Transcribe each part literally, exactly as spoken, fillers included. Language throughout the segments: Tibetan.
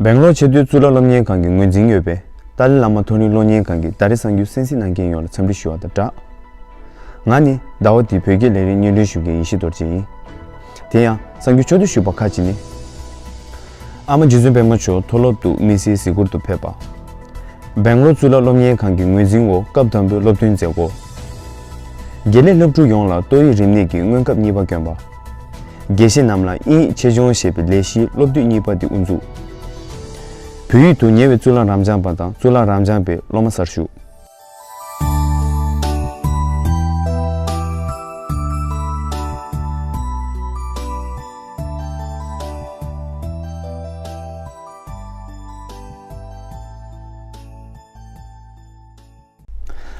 སྦེང་ལོར་ཆེས་མཐོའི་གཙུག་ལག་སློབ་གཉེར་ཁང་གི་ངོས་འཛིན་ཡོད་པའི་ཏཱ་ལའི་བླ་མ་མཐོ་རིམ་སློབ་གཉེར་ཁང་གི་ད་རེས་གསར་འགྱུར་གསན་གཟིགས་གནང་མཁན་ཡོངས་ལ་འཚམས་འདྲི་ཞུ་བ་དང་སྦྲགས། ང་ནི་ཟླ་བ་འདིའི་བོད་སྐད་ལས་རིམ་སྙན་སྒྲོན་ཞུ་མཁན་ཡེ་ཤེས་རྡོ་རྗེ་ཡིན། དེ་ཡང་གསར་འགྱུར་ཕྱོགས་བསྡུས་ཞུས་པ་ཁག་ཅིག་ནི། ཨ་མ་རྗེ་བཙུན་པད་མ་མཆོག་མཐོ་སློབ་ཏུ་དམིགས་བསལ་གཟིགས་སྐོར་དུ་ཕེབས་པ། སྦེང་ལོར་གཙུག་ལག་སློབ་གཉེར་ཁང་གི་ངོས་འཛིན་འོག་སྐབས་དང་པོའི་སློབ་ཐོན་མཛད་སྒོ། དགེ་ལས་སློབ་ཕྲུག་ཡོངས་ལ་ཏོག་དབྱིབས་རིམས་ནད་ཀྱི་སྔོན་ཁབ་གཉིས་པ་བསྐྱོན་པ། དགེ་བཤེས་རྣམས་ལ་དབྱིན་ཡིག་ཆེད་སྦྱོང་ཞེས་པའི་ལས་གཞིའི་སློབ་དུས་གཉིས་པ་དེ་དབུ་འཛུགས། བོད་ཡིག་ཏུ་ཉེ་བའི་གཙུག་ལག་རབ་འབྱམས་པ་དང་གཙུག་ལག་རབ་འབྱམས་པའི་སློབ་མ་གསར་ཞུགས།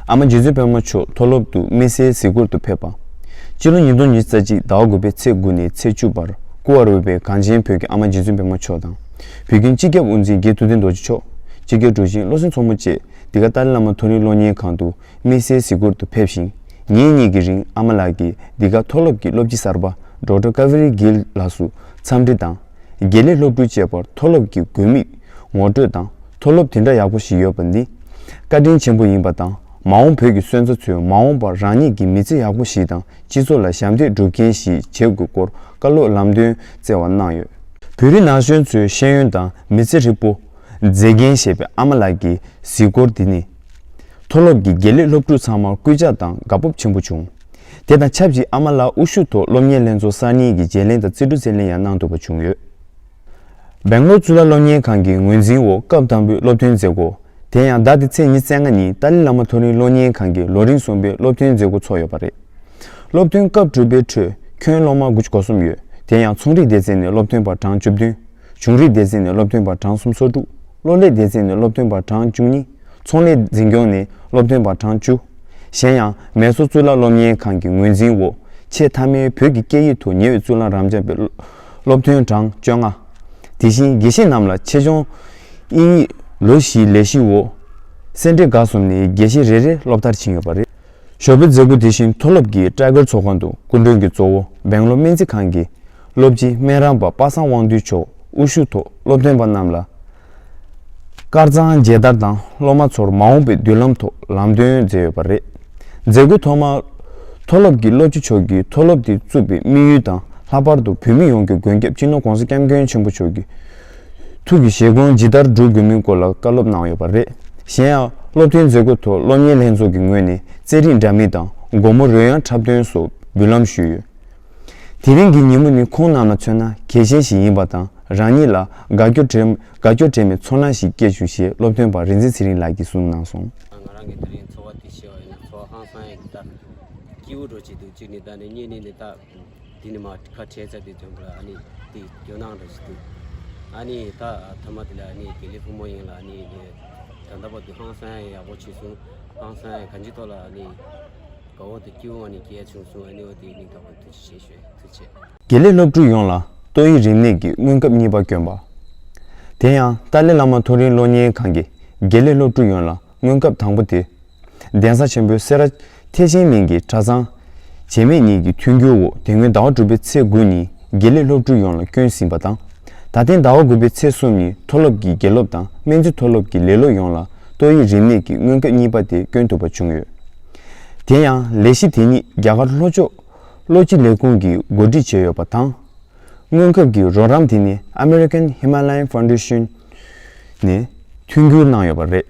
ཨ་མ་རྗེ་བཙུན་པད་མ་མཆོག་མཐོ་སློབ་ཏུ་དམིགས་བསལ་གཟིགས་སྐོར་དུ་ཕེབས་པ། སྤྱི་ལོ་ཉིས་སྟོང་ཉི་ཤུ་རྩ་གཅིག་ཟླ་བ་དགུ་པའི་ཚེས་དགུ་ནས་ཚེས་བཅུ་བར་བཀུར་འོས་པའི་གངས་ཅན་བོད་ཀྱི་ཨ་མ་རྗེ་བཙུན་པད་མ་མཆོག་དང་། བོད་ཁྱིམ་སྤྱི་ཁྱབ་དབུ་འཛིན་རྒྱའི་ཐུབ་བསྟན་རྡོ་རྗེ་མཆོག་སྤྱི་ཁྱབ་དྲུང་ཆེ་བློ་སེང་མཚོ་མོ་བཅས་འདི་ག་ཏཱ་ལའི་བླ་མ་མཐོ་རིམ་སློབ་གཉེར་ཁང་དུ་དམིགས་བསལ་གཟིགས་སྐོར་དུ་ཕེབས་ཤིང་། ཉིན་གཉིས་ཀྱི་རིང་ཨ་མ་ལགས་ཀྱིས་འདི་ག་མཐོ་སློབ་ཀྱི་སློབ་སྤྱི་གསར་པ་ཌོག་ཊར་ཀ་ཝེ་རི་གྷིལ་ལགས་སུ་འཚམས་འདྲི་དང་། དགེ་ལས་སློབ་ཕྲུག་བཅས་པར་མཐོ་སློབ་ཀྱི་དགོས་དམིགས་ངོ་སྤྲོད་དང་། མཐོ་སློབ་དེ་འདྲ་ཡག་པོ་ཞིག་ཡོད་པ་འདི་བཀའ་དྲིན་ཆེན་པོ་ཡིན་པ་དང་། མ་འོངས་བོད་ཀྱི་སོན་རྩ་ཚོས་མ་འོངས་པར་རང་ཉིད་ཀྱི་མི་ཚེ་ཡག་པོ་ཞིག་དང་། སྤྱི་ཚོགས་ལ་ཞབས་འདེགས་སྒྲུབ་མཁན་ཞིག་བྱེད་དགོས་སྐོར་བཀའ་སློབ་ལམ་སྟོན་བསྩལ་བ་གནང་ཡོད། བོད་རིགས་ན་གཞོན་ཚོའི་ཤེས་ཡོན་དང་མི་ཚེ་ཧྲིལ་པོ་མཛེས་རྒྱན་ཞེས་པའི་ཨ་མ་ལགས་ཀྱི་གཟིགས་སྐོར་འདི་ནི། མཐོ་སློབ་ཀྱི་དགེ་ལས་སློབ་ཕྲུག་ཚང་མར་སྐུལ་ལྕག་དང་དགའ་སྤོབས་ཆེན་པོ་བྱུང་། དེ་དང་ཆབས་ཅིག་ཨ་མ་ལགས་དབུ་བཞུགས་ཐོག་སློབ་གཉེར་ལྷན་ཚོགས་གསར་རྙིང་གི་བརྗེ་ལེན་དང་རྩིས་སྤྲོད་རྩིས་ལེན་ཡང་གནང་ཐུབ་པ་བྱུང་ཡོད། སྦེང་ལོར་གཙུག་ལག་སློབ་གཉེར་ཁང་གི་ངོས་འཛིན་འོག་སྐབས་དང་པོའི་སློབ་ཐོན་མཛད་སྒོ། དེ་ཡང་ཟླ་འདིའི་ཚེས་ཉི་ཤུ་རྩ་ལྔ་ཉིན་ཏཱ་ལའི་བླ་མ་མཐོ་རིམ་སློབ་གཉེར་ཁང་གི་ལོ་རིམ་གསུམ་པའི་སློབ་ཐོན་མཛད་སྒོ་ཚོགས་ཡོད་པ་རེད། སློབ་ཐོན་སྐབས་དྲུག་པའི་ཁྲོད་ཁྱོན་སློབ་མ་དགུ་བཅུ་གོ་གསུམ་ཡོད། དེ་ཡང་ཚོང་རིག་སྡེ་ཚན་ནས་སློབ་ཐོན་པ་གྲངས་བཅུ་བདུན། བྱུང་རིག་སྡེ་ཚན་ནས་སློབ་ཐོན་པ་གྲངས་སུམ་ཅུ་སོ་དྲུག། གློག་ཀླད་སྡེ་ཚན་ནས་སློབ་ཐོན་པ་གྲངས་བཅུ་གཉིས། ཚོང་ལས་འཛིན་སྐྱོང་ནས་སློབ་ཐོན་པ་གྲངས་བཅུ། གཞན་ཡང་མེ་སོར་གཙུག་ལག་སློབ་གཉེར་ཁང་གི་ངོས་འཛིན་འོག་ཆེས་མཐའ་མའི་བོད་ཀྱི་སྐད་ཡིག་ཐོག་ཉེ་བའི་གཙུག་ལག་རབ་འབྱམས་པའི་སློབ་ཐོན་གྲངས་བཅོ་ལྔ། དེ་བཞིན་དགེ་བཤེས་རྣམས་ལ་ཆེད་སྦྱོང་དབྱིན་ཡིག་ལོ་བཞིའི་ལས་གཞི་འོག་སེ་འབྲས་དགའ་གསུམ་ནས་དགེ་བཤེས་རེ་རེ་སློབ་མཐར་ཕྱིན་ཡོད་པ་རེད། ཞོགས་པའི་མཛད་སྒོ་དེ་བཞིན་མཐོ་སློབ་ཀྱི་ཊའི་གར་ཚོགས་ཁང་དུ་སྐུ་མགྲོན་གྱི་གཙོ་བོ་སྦེང་ལོར་སྨན་རྩིས་ཁང་གི་སློབ་སྤྱི་སྨན་རམས་པ་པ་སངས་དབང་འདུས་མཆོག་དབུ་བཞུགས་ཐོག་སློབ་ཐོན་པ་རྣམས་ལ་དཀར་གཙང་མཇལ་དར་དང་སློབ་མ་ཚོར་མ་འོངས་པའི་མདུན་ལམ་ཐོག་ལམ་སྟོན་མཛད་ཡོད་པ་རེད། མཛད་སྒོའི་ཐོག་མར་མཐོ་སློབ་ཀྱི་སློབ་སྤྱི་མཆོག་གིས་མཐོ་སློབ་དེ་བཙུགས་པའི་དམིགས་ཡུལ་དང་། ལྷག་པར་དུ་བོད་མི་ཡོངས་ཀྱི་མགོན་སྐྱབས་སྤྱི་ནོར་༸གོང་ས་༸སྐྱབས་མགོན་ཆེན་པོ་མཆོག་གི་ཐུགས་ཀྱི་བཞེད་དགོངས་ཇི་ལྟར་སྒྲུབ་དགོས་མིན་སྐོར་ལ་བཀའ་སློབ་གནང་ཡོད་པ་རེད། གཞན་ཡང་སློབ་ཐོན་མཛད་སྒོའི་ཐོག་སློབ་གཉེར་ལྷན་ཚོགས་ཀྱི་ངོས་ནས་རྩེད་རིགས་འདྲ་མིན་དང་སྒོར་མོ་རོལ་དབྱངས་འཁྲབ་སྟོན་སོགས་འབུལ་ལམ་ཞུས་ཡོད། དེ་རིང་གི་ཉིན་མོ་ནི་ཁོང་རྣམས་ལ་མཚོན་ན་གལ་ཆེན་ཞིག་ཡིན་པ་དང་། རང་ཉིད་ལ་དགའ་སྐྱོ་འདྲེས་དགའ་སྐྱོ་འདྲེས་མའི་ཚོར་སྣང་ཞིག་སྐྱེས་བྱུང་ཞེས་སློབ་ཐོན་པ་རིག་འཛིན་ཚེ་རིང་ལགས་ཀྱིས་གསུངས་གནང་སོང་། ང་རང་གི་དེ་རིང་ཚོར་བ་དེ་བཤད་པ་ཡིན་ན་ཚོར་བ་ཧང་སང་ཡག་གི་ད་སྐྱིད་པོ་འགྲོ་བྱེད་འདུག་གཅིག་ནི་ད་ནི་གཉིས་ནི་ནི་ད། དེ་ནི་མ་ཁ་བྲལ་ཚར་དུས་དོན་པ་ལ་ཨ་ནི་དེ་སྐྱོ་སྣང་འདྲ་ཞིག་འདུག་ཨ་ནི་ད་ཐ་མ་དེ་ལ་ཨ་ནི་དགེ་ལེགས་ཕོ་མོ་ཡིན་ལ་ཨ་ནི་ད་ལྟ་བར་དུ་ཧང་སང་ཡག་པོ་བྱས་སོང་། ཧང་སང་ཡག་གང་ཅིའི་ཐོག་ལ་ཨ་ནི་དགའ་བོ་དང་སྐྱིད་པོ་ཨ་ནི་སྐྱེས་བྱུང་སོང་། ཨ་ནི་འོ་དེ་སྙིང་ཐག་པ་ཐུགས་རྗེ་ཆེ་ཞུ་ཐུགས་རྗེ་ཆེ། དགེ་ལས་སློབ་ཕྲུག་ཡོངས་ལ་ཏོག་དབྱིབས་རིམས་ནད་ཀྱི་སྔོན་ཁབ་གཉིས་པ་བསྐྱོན་པ། དེ་ཡང་ཏཱ་ལའི་བླ་མ་མཐོ་རིམ་སློབ་གཉེར་ཁང་གིས་དགེ་ལས་སློབ་ཕྲུག་ཡོངས་ལ་སྔོན་ཁབ་དང་པོ་དེ། གདན་ས་ཆེན་པོའི་སེ་ར་ཐེག་ཆེན་གླིང་གི་གྲྭ་ཚང་བྱེས་སྨད་གཉིས་ཀྱི་མཐུན་འགྱུར་འོག་དེ་སྔོན་ཟླ་བ་དྲུག་པའི་ཚེས་དགུ་ཉིན་དགེ་ལས་སློབ་ཕྲུག་ཡོངས་ལ་བསྐྱོན་ཟིན་པ་དང་། ད་ཐེངས་ཟླ་བ་དགུ་པའི་ཚེས་གསུམ་ཉིན་མཐོ་སློབ་ཀྱི་དགེ་སློབ་དང་སྨན་རྩིས་མཐོ་སློབ་ཀྱི་ལས་སློབ་ཡོངས་ལ་ཏོག་དབྱིབས་རིམས་ནད་ཀྱི་སྔོན་ཁབ་གཉིས་པ་དེ་བསྐྱོན་ཐུབ་པ་བྱུང་ཡོད། དེ་ཡང་ལས་གཞི་དེ་ཉིད་རྒྱ་གར་ལྷོ་ཕྱོགས་བློ་སྤྱི་ལས་ཁུངས་ཀྱིས་གོ་སྒྲིག་བྱས་ཡོད་པ་དང་། སྔོན་ཁབ་ཀྱི་རོགས་རམ་དེ་ནི་American Himalayan Foundation ནས་མཐུན་འགྱུར་གནང་ཡོད་པ་རེད།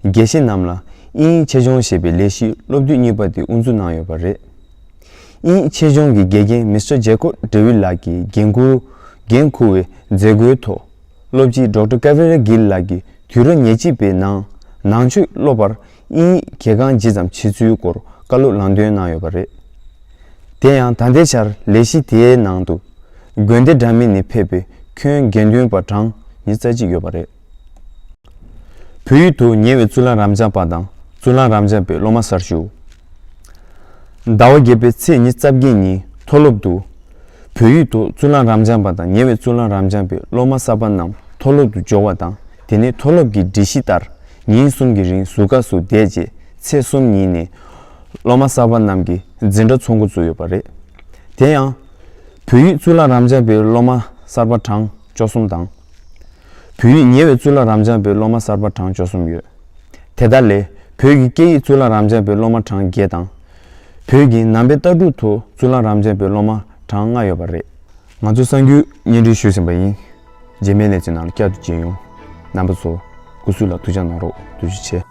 དགེ་བཤེས་རྣམས་ལ་དབྱིན་ཡིག་ཆེད་སྦྱོང་ཞེས་པའི་ལས་གཞི་སློབ་དུས་གཉིས་པ་དེ་དབུ་འཛུགས་གནང་ཡོད་པ་རེད། དབྱིན་ཡིག་ཆེད་སྦྱོང་གི་དགེ་རྒན་Mister Jacob David ལགས་ཀྱིས་འགན་འཁུར་འགན་འཁུར་བའི་མཛད་སྒོའི་ཐོག་སློབ་སྤྱི་Doctor Kaveri Gill ལགས་ཀྱིས་དུས་རབས་ཉེར་གཅིག་པའི་ནང་ནང་ཆོས་སློབ་པར་དབྱིན་ཡིག་གལ་འགངས་ཇི་ཙམ་ཆེ་ཚུལ་སྐོར་བཀའ་སློབ་ལམ་སྟོན་གནང་ཡོད་པ་རེད། དེ་ཡང་ད་ལྟའི་ཆར་ལས་གཞི་དེའི་ནང་དུ་དགོན་སྡེ་འདྲ་མིན་ནས་ཕེབས་པའི་ཁྱོན་དགེ་འདུན་པ་གྲངས་ཉི་ཤུ་རྩ་གཅིག་ཡོད་པ་རེད། བོད་ཡིག་ཏུ་ཉེ་བའི་གཙུག་ལག་རབ་འབྱམས་པ་དང་གཙུག་ལག་རབ་འབྱམས་པའི་སློབ་མ་གསར་ཞུགས། ཟླ་བ་བརྒྱད་པའི་ཚེས་ཉི་ཤུ་རྩ་བརྒྱད་ཉིན་མཐོ་སློབ་ཏུ་བོད་ཡིག་ཐོག་གཙུག་ལག་རབ་འབྱམས་པ་དང་ཉེ་བའི་གཙུག་ལག་རབ་འབྱམས་པའི་སློབ་མ་གསར་པ་རྣམས་མཐོ་སློབ་ཏུ་འབྱོར་བ་དང་། དེ་ནས་མཐོ་སློབ་ཀྱི་སྒྲིག་གཞི་ལྟར་ཉིན་གསུམ་གྱི་རིང་ཟུར་བཀག་སུ་བསྡད་རྗེས་ཚེས་གསུམ་ཉིན་ནས་སློབ་མ་གསར་པ་རྣམས་ཀྱི་འཛིན་གྲྭ་ཚོགས་འགོ་བཙུགས་ཡོད་པ་རེད། དེ་ཡང་། བོད་ཡིག་གཙུག་ལག་རབ་འབྱམས་པའི་སློབ་མ་གསར་པ་གྲངས་བཅུ་གསུམ་དང་། བོད་ཡིག་ཉེ་བའི་གཙུག་ལག་རབ་འབྱམས་པའི་སློབ་མ་གསར་པ་གྲངས་བཅུ་གསུམ་ཡོད། དེ་དག་ལས་བོད་ཀྱི་སྐད་ཡིག་གཙུག་ལག་རབ་འབྱམས་པའི་སློབ་མ་གྲངས་བརྒྱད་དང་། བོད་ཀྱི་ནང་པའི་ལྟ་གྲུབ་ཐོག་གཙུག་ལག་རབ་འབྱམས་པའི་སློབ་མ་གྲངས་ལྔ་ཡོད་པ་རེད། ང་ཚོ་གསར་འགྱུར་སྙན་སྒྲོན་ཞུས་ཟིན་པ་ཡིན། རྗེས་མའི་ལེ་ཚན་ནང་ལ་བསྐྱར་དུ་མཇལ་ཡོང་། རྣམ་པ་ཚོ་སྐུ་གཟུགས་ལ་ཐུགས་ཅག་གནང་རོགས། ཐུགས་རྗེ་ཆེ།